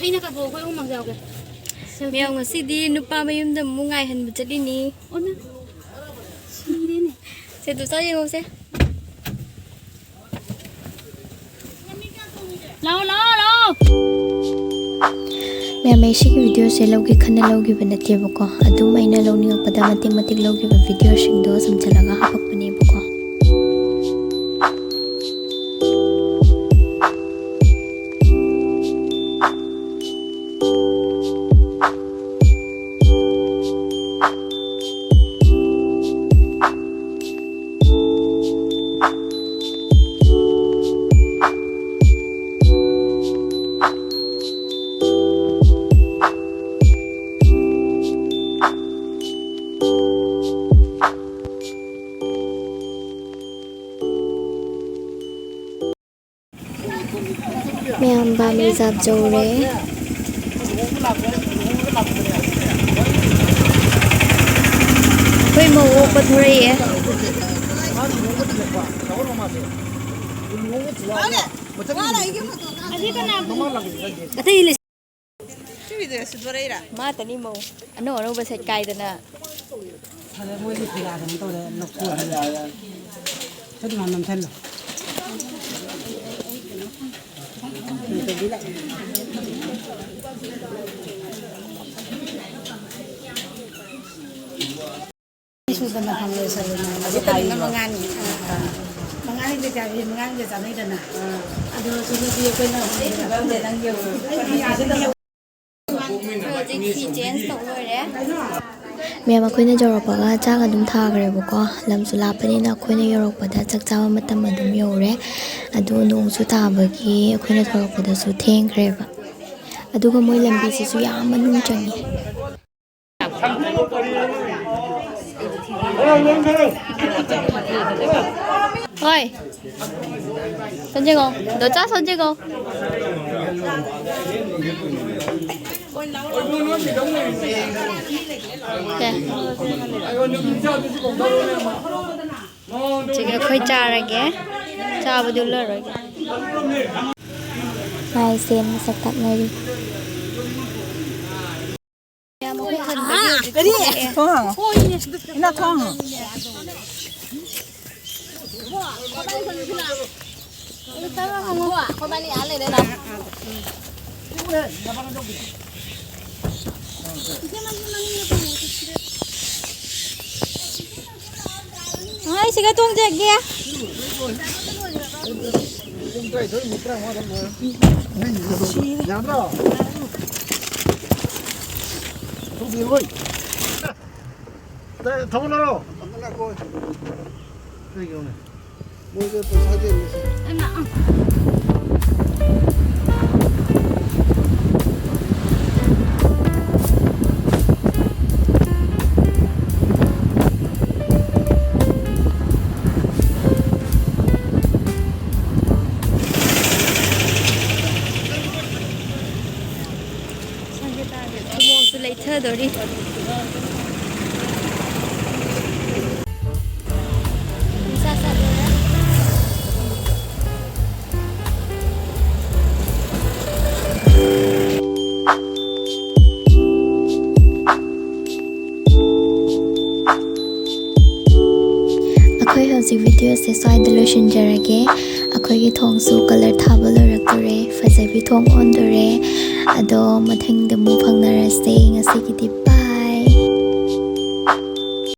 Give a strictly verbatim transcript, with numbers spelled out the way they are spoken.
ꯑꯩꯅ ꯀꯥꯄꯣꯛ ꯑꯩꯈꯣꯏ ꯑꯍꯨꯝꯃꯛ ꯌꯥꯎꯒꯦ꯫ ꯃꯌꯥꯝ, ꯉꯁꯤꯗꯤ ꯅꯨꯄꯥ ꯃꯌꯨꯝꯗ ꯑꯃꯨꯛ ꯉꯥꯏꯍꯟꯕ ꯆꯠꯂꯤꯅꯤ꯫ ꯑꯣ, ꯅꯪ ꯁꯤꯔꯦꯅꯦ꯫ ꯁꯦ, ꯑꯗꯨ ꯆꯥ ꯌꯦꯡꯉꯧꯁꯦ꯫ ꯂꯥꯛꯑꯣ, ꯂꯥꯛꯑꯣ, ꯂꯥꯛꯑꯣ꯫ ꯃꯌꯥꯝ, ꯑꯩ ꯁꯤꯒꯤ ꯚꯤꯗꯤꯑꯣꯁꯦ ꯂꯧꯒꯦ ꯈꯟꯅ ꯂꯧꯈꯤꯕ ꯅꯠꯇꯦꯕꯀꯣ, ꯑꯗꯨꯝ ꯑꯩꯅ ꯂꯧꯅꯤꯡꯉꯛꯄꯗ ꯃꯇꯦꯛ ꯃꯇꯦꯛ ꯂꯧꯈꯤꯕ ꯚꯤꯗꯤꯑꯣꯁꯤꯡꯗꯣ ꯁꯝꯖꯜꯂꯒ ꯍꯥꯄꯛꯄꯅꯦꯕꯀꯣ꯫ ꯃꯌꯥꯝ, ꯕꯥꯝ ꯔꯤꯖꯥꯕ ꯌꯧꯔꯦ꯫ ꯑꯩꯈꯣꯏ ꯃꯧ ꯑꯣꯛꯄ ꯊꯣꯔꯛꯑꯦ꯫ ꯑꯇꯩ ꯂꯩ-, ꯃꯥꯇꯅꯤ ꯃꯧ ꯑꯅꯧ ꯑꯅꯧꯕ ꯁꯦꯠ ꯀꯥꯏꯗꯅ꯫ ꯐꯔꯦ, ꯃꯣꯏꯒꯤ ꯐꯤꯔꯥ ꯀꯩꯅꯣ ꯇꯧꯔꯦ, ꯂꯧꯊꯣꯛꯑꯣ꯫ ꯁꯠ ꯂꯥꯎ ꯅꯝꯁꯜꯂꯣ꯫ ꯁꯨꯗꯅ ꯐꯪꯂꯣꯏ ꯁꯔꯨꯅ꯫ ꯑꯗꯨ ꯀꯔꯤꯅꯣ ꯃꯉꯥꯅꯤ? ꯑꯥ꯫ ꯃꯉꯥꯅꯤꯗꯤ ꯀꯌꯥ, ꯃꯉꯥꯅꯤꯗꯤ ꯆꯥꯅꯩꯗꯅ꯫ ꯑꯥ꯫ ꯑꯗꯣ ꯁꯤꯗꯗꯤ ꯑꯩꯈꯣꯏꯅ ꯍꯧꯖꯤꯛ ꯐꯤ change ꯇꯧ ꯂꯣꯏꯔꯦ꯫ ꯃꯌꯥꯝ, ꯑꯩꯈꯣꯏꯅ ꯌꯧꯔꯛꯄꯒ ꯆꯥꯛ ꯑꯗꯨꯝ ꯊꯥꯈ꯭ꯔꯦꯕꯀꯣ꯫ ꯂꯝꯁꯨ ꯂꯥꯞꯄꯅꯤꯅ ꯑꯩꯈꯣꯏꯅ ꯌꯧꯔꯛꯄꯗ ꯆꯥꯛ ꯆꯥꯕ ꯃꯇꯝ ꯑꯗꯨꯝ ꯌꯧꯔꯦ꯫ ꯑꯗꯨ ꯅꯣꯡꯁꯨ ꯇꯥꯕꯒꯤ ꯑꯩꯈꯣꯏꯅ ꯊꯣꯔꯛꯄꯗꯁꯨ ꯊꯦꯡꯈ꯭ꯔꯦꯕ꯫ ꯑꯗꯨꯒ ꯃꯣꯏ ꯂꯝꯕꯤꯁꯤꯁꯨ ꯌꯥꯝ ꯃꯅꯨꯡ ꯆꯪꯉꯤ꯫ ꯍꯣꯏ꯫ ꯁꯣꯟꯖꯦꯒꯣ꯫ ꯗꯣꯆꯥ ꯁꯣꯟꯖꯦꯒꯣ꯫ ꯁꯦ꯫ ꯁꯤꯒ ꯑꯩꯈꯣꯏ ꯆꯥꯔꯒꯦ꯫ ꯆꯥꯕꯗꯤ ꯎꯠꯂꯔꯣꯏꯒꯦ꯫ ꯂꯥꯏꯁꯦ ꯃꯁꯛ ꯇꯥꯛꯅꯔꯤ꯫ ꯀꯔꯤ? ꯊꯣꯡ ꯍꯥꯡꯉꯣ꯫ ꯏꯅꯥ, ꯊꯣꯡ ꯍꯥꯡꯉꯣ꯫ ꯍꯣꯏ, ꯁꯤꯒ ꯇꯣꯡꯖꯒꯦ꯫ ꯌꯥꯗ꯭ꯔꯣ? ꯊꯧꯒꯠꯂꯔꯣ? ꯀꯩꯒꯤꯅꯣꯅꯦ? ꯃꯣꯏꯗ ꯄꯩꯁꯥ ꯆꯤꯜꯂꯤꯁꯦ꯫ ꯈꯨꯃꯣꯛꯁꯨ ꯂꯩꯊꯗꯣꯔꯤ꯫ ꯅꯨꯡꯁꯥ ꯁꯥꯗꯣꯔꯦ꯫ ꯑꯩꯈꯣꯏ ꯍꯧꯖꯤꯛ ꯚꯤꯗꯤꯑꯣꯁꯦ ꯁ꯭ꯋꯥꯏꯗ ꯂꯣꯏꯁꯤꯟꯖꯔꯒꯦ꯫ ꯑꯩꯈꯣꯏꯒꯤ ꯊꯣꯡꯁꯨ ꯀꯂꯔ ꯊꯥꯕ ꯂꯣꯏꯔꯛꯇꯣꯔꯦ, ꯐꯖꯕꯤ ꯊꯣꯡ ꯑꯣꯟꯗꯣꯔꯦ꯫ ꯑꯗꯣ ꯃꯊꯪꯗ ꯑꯃꯨꯛ ꯐꯪꯅꯔꯁꯦ꯫ ꯉꯁꯤꯒꯤꯗꯤ